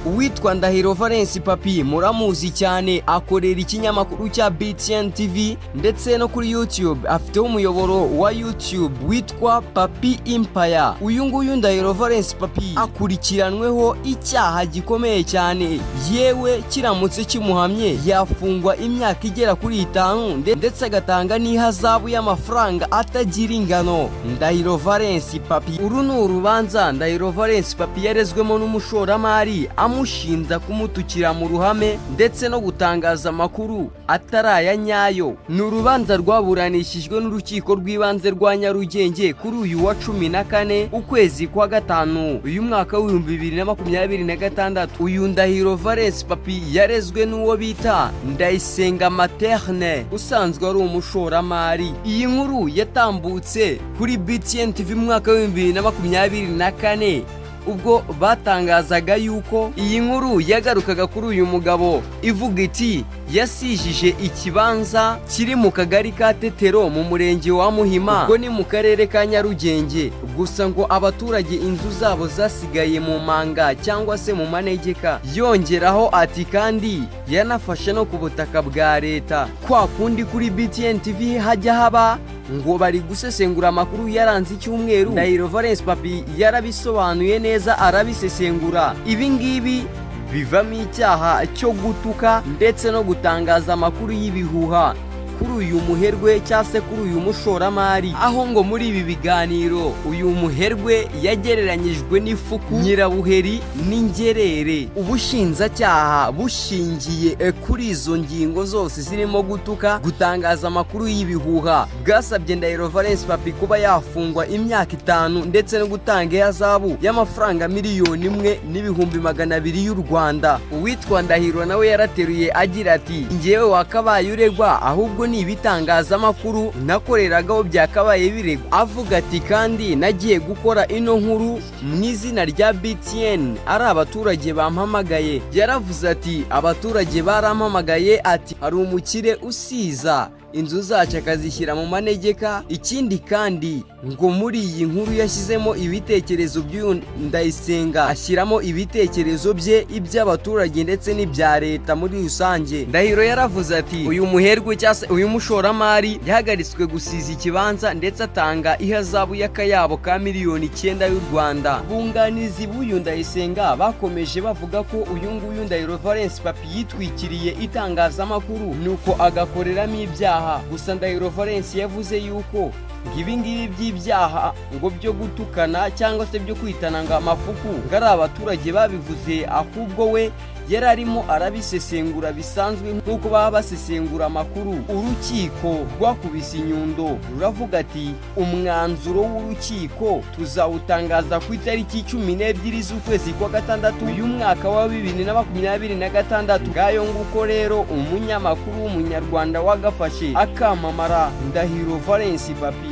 Uwitwa Ndahiro Valens Papi muramuzi cyane, akorera ikinyamakuru cya BTN TV, ndetse no kuri YouTube afiteho umuyoboro wa YouTube witwa Papi Empire. Uyu nguyu Ndahiro Valens Papi akurikiranweho icyaha gikomeye cyane, yewe kiramutse kimuhamye yafungwa imyaka igera kuri 5, ndetse agatanga n'ihazabu y'amafaranga atagira ingano. Ndahiro Valens Papi, uru ni urubanza Ndahiro Valens Papi yarezwemo n'umushoramari amushinja kumutukira mu ruhame ndetse no gutangaza amakuru atari aya nyayo. Ni urubanza rwaburanishijwe n'Urukiko rw'Ibanze rwa Nyarugenge kuri uyu wa 14 ukwezi kwa gatanu uyu mwaka w'2026. Uyu Ndahiro Valens Papi yarezwe n'uwo bita Ndayisenga Materne, usanzwe ari umushoramari. Iyi nkuru yatambutse kuri BTN TV mu mwaka w'2024, ubwo batangazaga yuko iyi nkuru yagarukaga kuri uyu mugabo, ivuga iti: "Yasijije ikibanza kiri mu kagari ka Tetero mu murenge wa Muhima, ubwo ni mu karere ka Nyarugenge." Gusa ngo abaturage inzu zabo zasigaye mu manga cyangwa se mu manegeka. Yongeraho ati: "Kandi yanafashe no ku butaka bwa leta." Kwa kundi kuri BTN TV hajya haba ngo bari gusesengura amakuru yaranze icyumweru, Ndahiro Valens Papi yarabisobanuye neza, arabisesengura. Ibi ngibi bivamo icyaha cyo gutuka ndetse no gutangaza amakuru y'ibihuha kuri uyu muherwe cyangwa se kuri uyu mushoramari, aho ngo muri ibi biganiro uyu muherwe yagereranyijwe n'ifuku, nyirabuheri n'ingerere. Ubushinjacyaha bushingiye kuri izo ngingo zose zirimo gutuka, gutangaza amakuru y'ibihuha, bwasabye Ndahiro Valens Papi kuba yafungwa imyaka 5 ndetse no gutanga ihazabu y'amafaranga 1,200,000 y'u Rwanda. Uwitwa Ndahiro nawe yarateruye agira ati: "Njyewe wakabaye uregwa, ahubwo ni ibitangazamakuru nakoreragaho byakabaye biregwa." Avuga ati: "Kandi nagiye gukora ino nkuru mu izina rya BTN, ari abaturage bampamagaye." Yaravuze ati: "Abaturage barampamagaye," ati: "hari umukire usiza inzu zacu akazishyira mu manegeka." Ikindi kandi ngo muri iyi nkuru yashyizemo ibitekerezo by'uyu Ndayisenga, ashyiramo ibitekerezo bye, iby'abaturage ndetse n'ibya leta muri rusange. Ndahiro yaravuze ati: "Uyu muherwe cyangwa se uyu mushoramari yahagaritswe gusiza ikibanza, ndetse atanga ihazabu y'akayabo ka miliyoni 9 y'u Rwanda." Bunganizi b'uyu Ndayisenga bakomeje bavuga ko uyu nguyu Ndahiro Valens Papi yitwikiriye itangazamakuru, nuko agakoreramo ibyaha. Gusa Ndahiro Valens yavuze yuko ngo ibi ngibi by'ibyaha ngo byo gutukana cyangwa se byo kwitana ngo amafuku ngo ari abaturage babivuze, ahubwo we yari arimo arabisesengura bisanzwe nk'uko baba basesengura amakuru. Urukiko rwakubise inyundo, ruravuga ati: "Umwanzuro w'urukiko tuzawutangaza ku itariki 12 z'ukwezi kwa gatandatu uyu mwaka wa 2026." Ngayo nguko rero, umunyamakuru w'umunyarwanda wagafashe akamamara, Ndahiro Valens Papi.